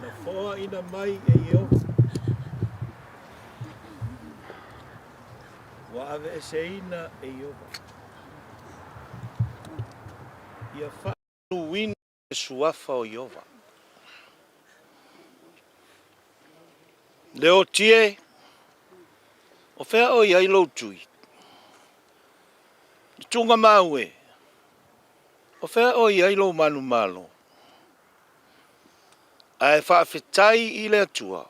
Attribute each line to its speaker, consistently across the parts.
Speaker 1: Na foaina mai e Ieova. Ua aveeseina e Ieova. Ia faamanuina le suafa o Ieova. Leoti e, o fea o i ai lou tui? Le tugamau e, o fea o i ai lou manumalo? Ae faafetai i le Atua,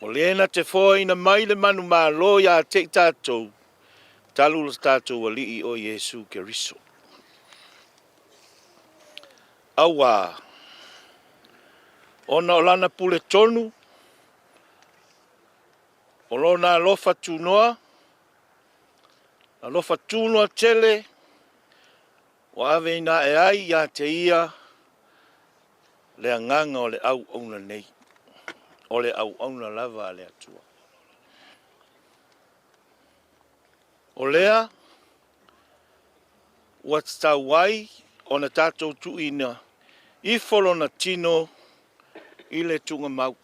Speaker 1: o le na te foaina mai le manumalo ia te i tatou, talu lo tatou Alii o Iesu Keriso. Auā, ona o lana pule tonu, o lona alofa tunoa, alofa tunoa tele, ua aveina ae ai ia te ia le agaga o le auauna nei, o le auauna lava a le Atua. O lea ua tatau ai ona tatou tuuina ifo lona tino i le tuugamau.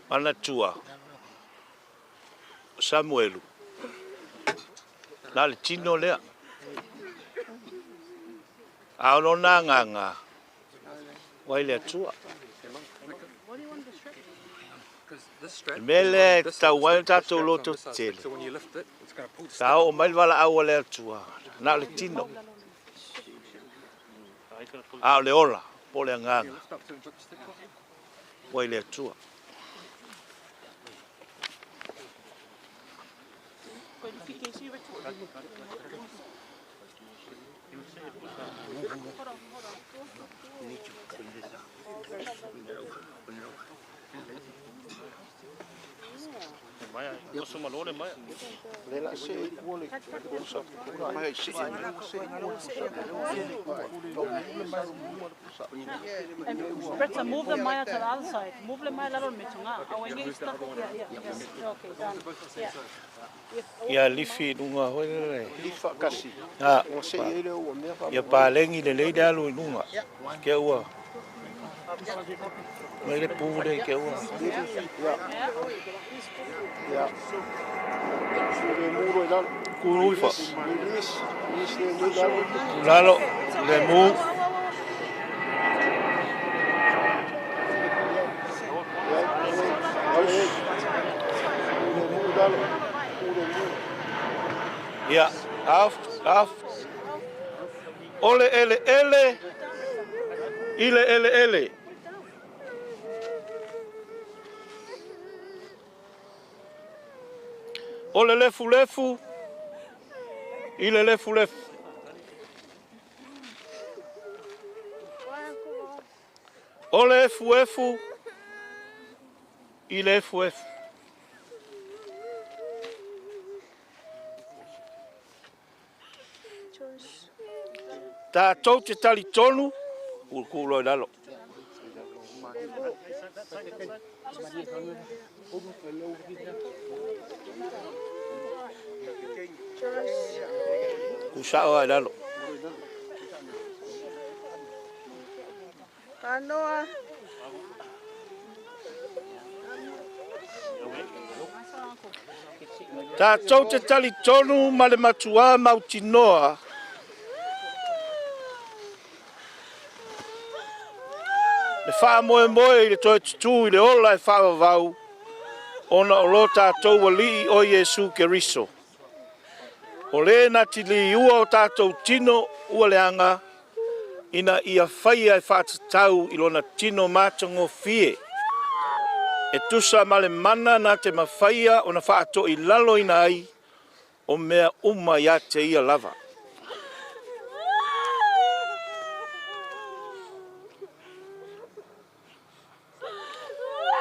Speaker 1: Manatua, o Samuelu, na o le tino lea. A o lona agaga, ua i le Atua. O le mea lea e tatau ai ona tatou lototetele, pe a oo mai le valaau a le Atua, na o le tino, a o le ola po o le agaga, ua i le Atua. Ia lifi i luga foi lele. Ia paleni lelei le alu i luga. Ke ua mai le pu le ke ua. Kuru ifo. Lalo le mu. Ia, af, af. O le eleele i le eleele. O le lefulefu i le lefulefu. O le efuefu i le efuefu. Tatou te talitonu, kukulu loa i lalo. Ku sao lava i lalo. Tatou te talitonu ma le matuā mautinoa le faamoemoe i le toe tutū i le ola e faavavau ona o lo tatou Alii o Iesu Keriso. O le na te liua o tatou tino ua leaga ina ia faia e faatatau i lona tino matagofie, e tusa ma le mana na te mafaia ona faatoilaloina ai o mea uma ia te ia lava.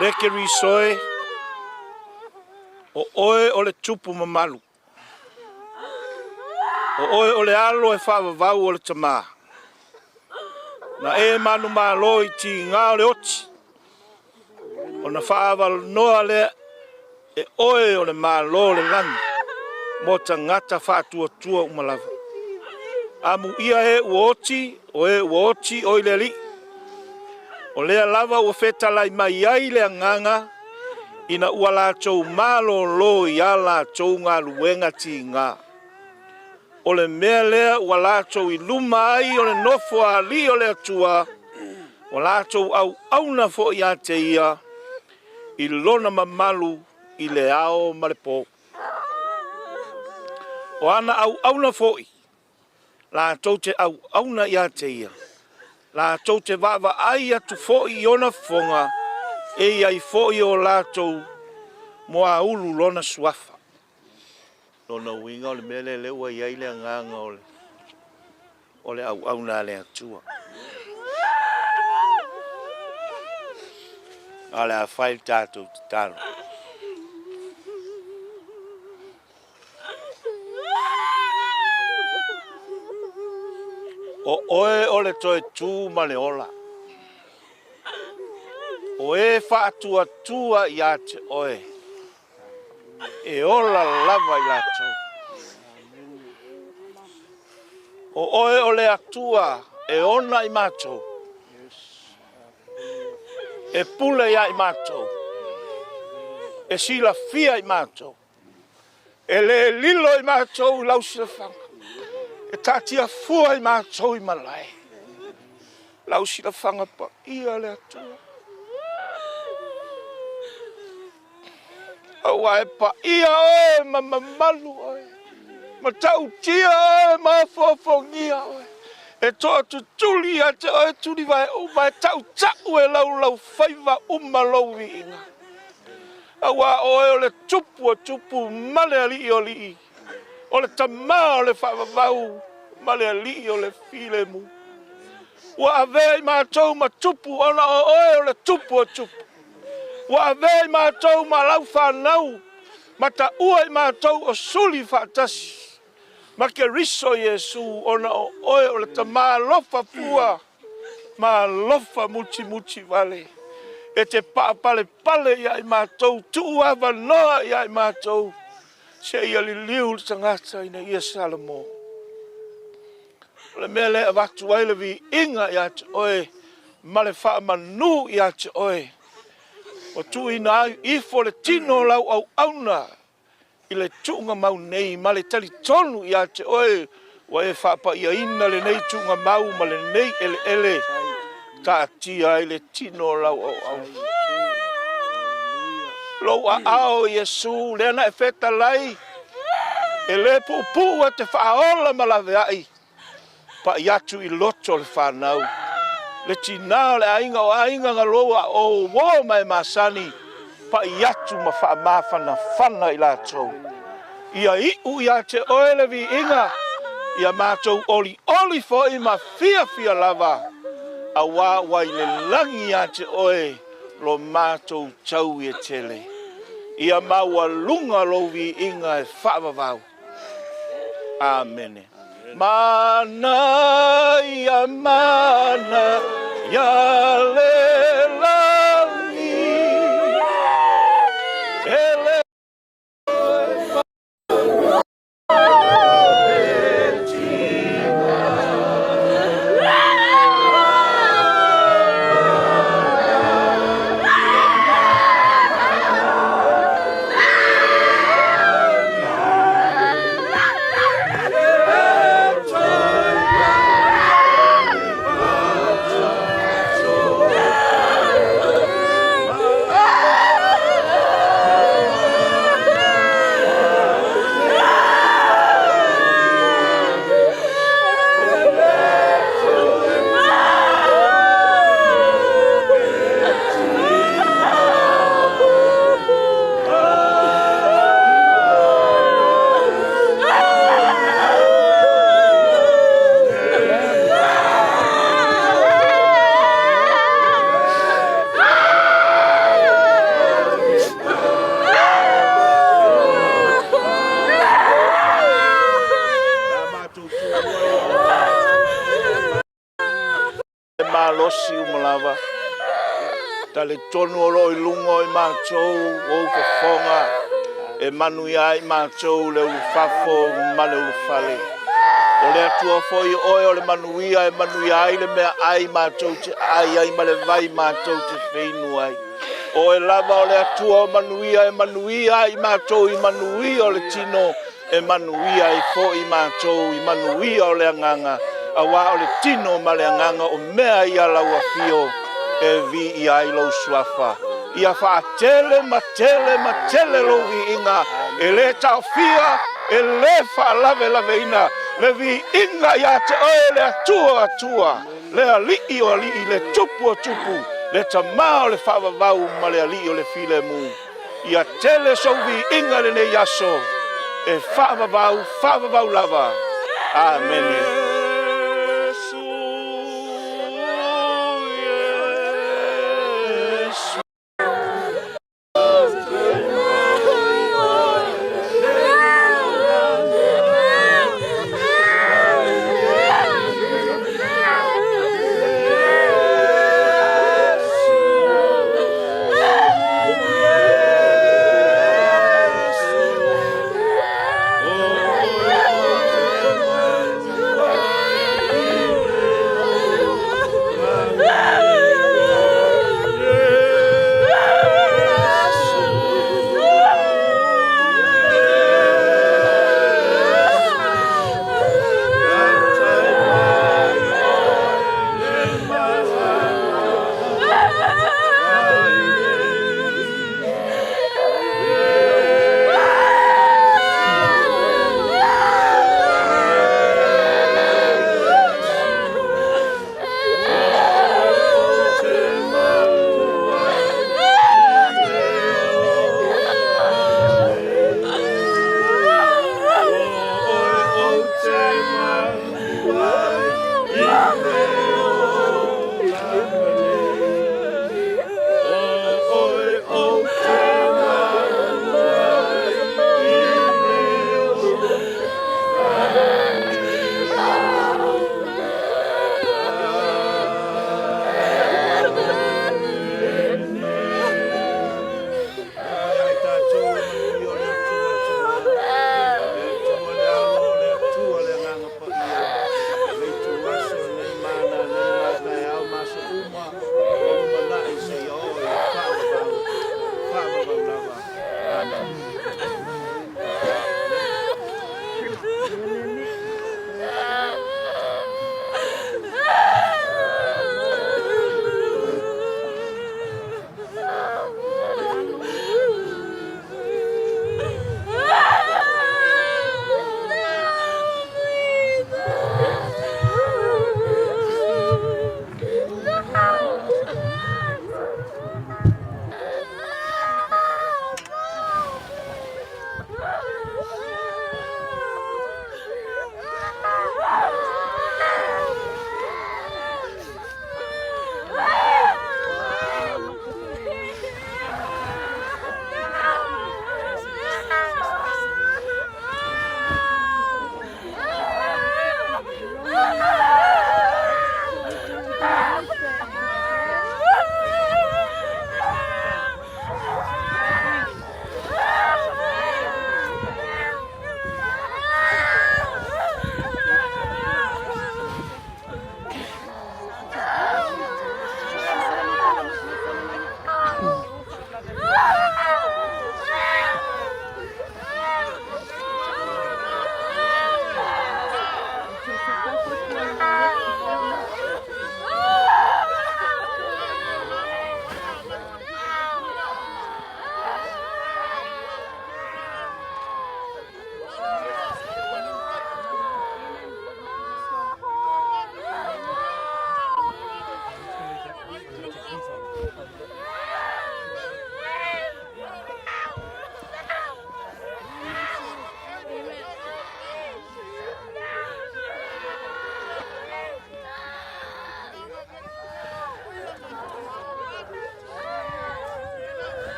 Speaker 1: Le Keriso e, o oe o le tupu mamalu. O oe o le alo e faavavau o le Tama. Na e manumalo i tiga o le oti, ona faaavanoa lea e oe o le Malo o le lagi mo tagata faatuatua uma lava. Amuia e ua oti, o e ua oti o i le Alii. O lea lava ua fetalai mai ai le agaga ina ua latou malōlō i a latou galuega tiga. O le mea lea ua latou i luma ai o le nofo a alii o le Atua, ua latou auauna foi ia te ia i lona mamalu i le ao ma le pō. O ana auauna foi, latou te auauna ia te ia, latou te vaavaai atu foi i ona fofoga, e i ai foi o latou muaulu lona suafa. Lona uiga o le mea lea lea ua i ai le agaga o le o le auauna a le Atua. A o le a fai le tatou tatalo. O oe o le toe tu ma le ola. O e faatuatua ia te oe. E ola lava i latou. O oe o le Atua e ona i matou, e pule ia i matou, e silafia i matou, e le lilo i matou i lau silafaga, e taatia fua i matou i malae. Lau silafaga paia le Atua. Aua e paia oe ma mamalu oe, matautia oe ma ofoofogia oe, e toatutuli ia te oe tulivae uma, e tautau e laulaufaiva uma lou viiga. Aua o oe o le Tupu o tupu ma le Alii o alii, o le Tama o le faavavau ma le Alii o le filemu. Ua avea i matou ma tupu ona o oe o le Tupu o tupu. Ua avea i matou ma lau fanau, ma taua i matou o suli faatasi ma Keriso Iesu, ona o oe o le Tama alofa fua ma alofa mutimuti vale, e te paapalepale ia i matou, tuu avanoa ia i matou, seia liliu le tagata ina ia Salamo. O le mea lea e avatu ai le viiga ia te oe ma le faamanu ia te oe, ua tuuina ai ifo le tino o lau auauna i le tuugamau nei ma le talitonu ia te oe ua e faapaiaina lenei tuugamau ma lenei eleele taatia ai le tino o lau auauna. Lou aao Iesu lea na e fetalai e le puupuu e te faaola ma laveai, pai atu i loto o le fanau, le tina o le aiga, o aiga na loua o uo ma e masani, pai atu ma faamafanafana i latou. Ia iu ia te oe le viiga, ia matou olioli foi ma fiafia lava, auā ua i le lagi ia te oe lo matou taui e tele. Ia maualuga lou viiga e faavavau. Amene. Manaia, manaia le lagi, e le E malosi uma lava. Talitonu o lo o i luga o i matou ou fofoga e manuia ai matou le ulufafo ma le ulufale. O le Atua foi oe o le manuia e manuia ai le meaai matou te ai ai ma le vai matou te feinu ai. O oe lava o le Atua o manuia e manuia ai matou i manuia o le tino e manuia ai foi matou i manuia o le agaga, aua o le tino ma le agaga o mea ia lau afio e viia ai lou suafa. Ia faatele ma tele ma tele lou viiga, e le taofia, e le faalavelaveina le viiga ia te oe le Atua o Atua, le Alii o Alii, le Tupu o Tupu, le Tama o le Faavavau ma le Alii o le Filemu. Ia tele sou viiga i lenei aso e faavavau, faavavau lava. Amene.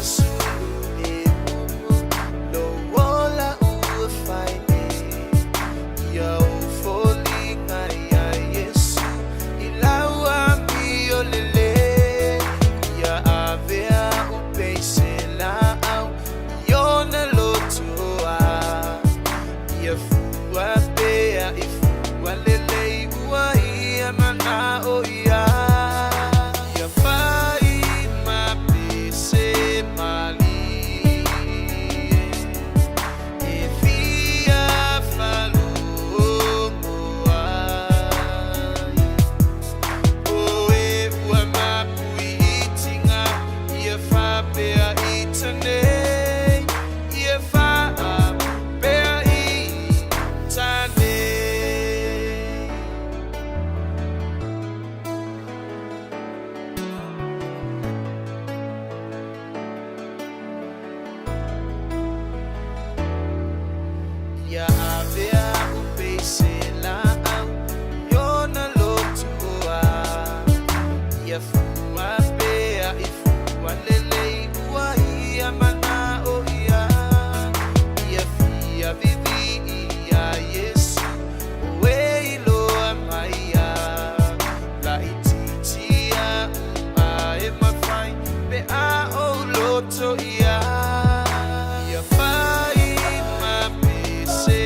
Speaker 2: sulu e mumu lou ola ua fai nei. Ia ou foliga iā Iesu i lau amio lelei. Ia avea upe i se laau i ona lotoa. Ia fua pea i fua lelei ua ia manao ia. Ia fai ma pese malie e fia faalogo ai. O e ua mapu i itiga, ia faapea i tanei, ia faapea i tanei. Ia avea upe i se laau i ona lotoa. Ia fua pea i fua lelei ua ia manao ia. Ia fia viivii iā Iesu o e iloa mai ia. Laitiiti a'u ae mafai pe a ou loto ia. Ia fai ma pese.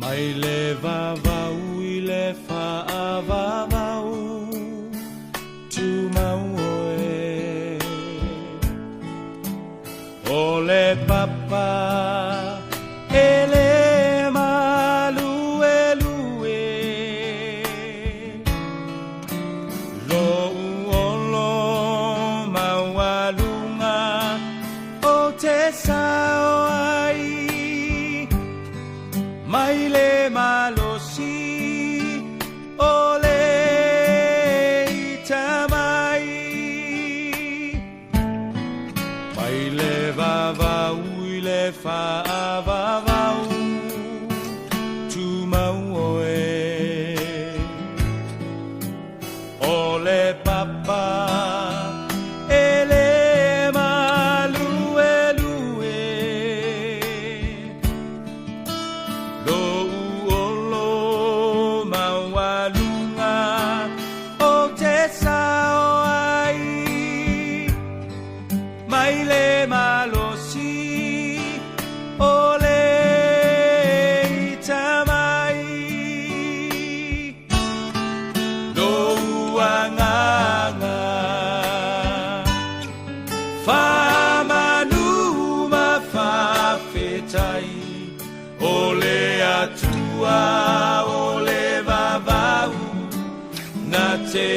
Speaker 2: Mai le vavau i le faavavau, tumau oe. O le papa e le maluelue, Lou olo maualuga ou te sao ai, Mai le malosi o le ita mai. Mai le vavau i le faavavau, tumau oe. O le papa e le maluelue, Lou olo maualuga ou te sao ai, Mai le malosi o le ita mai. Lou agaga faamanu ma faafetai, O le Atua o le vavau na te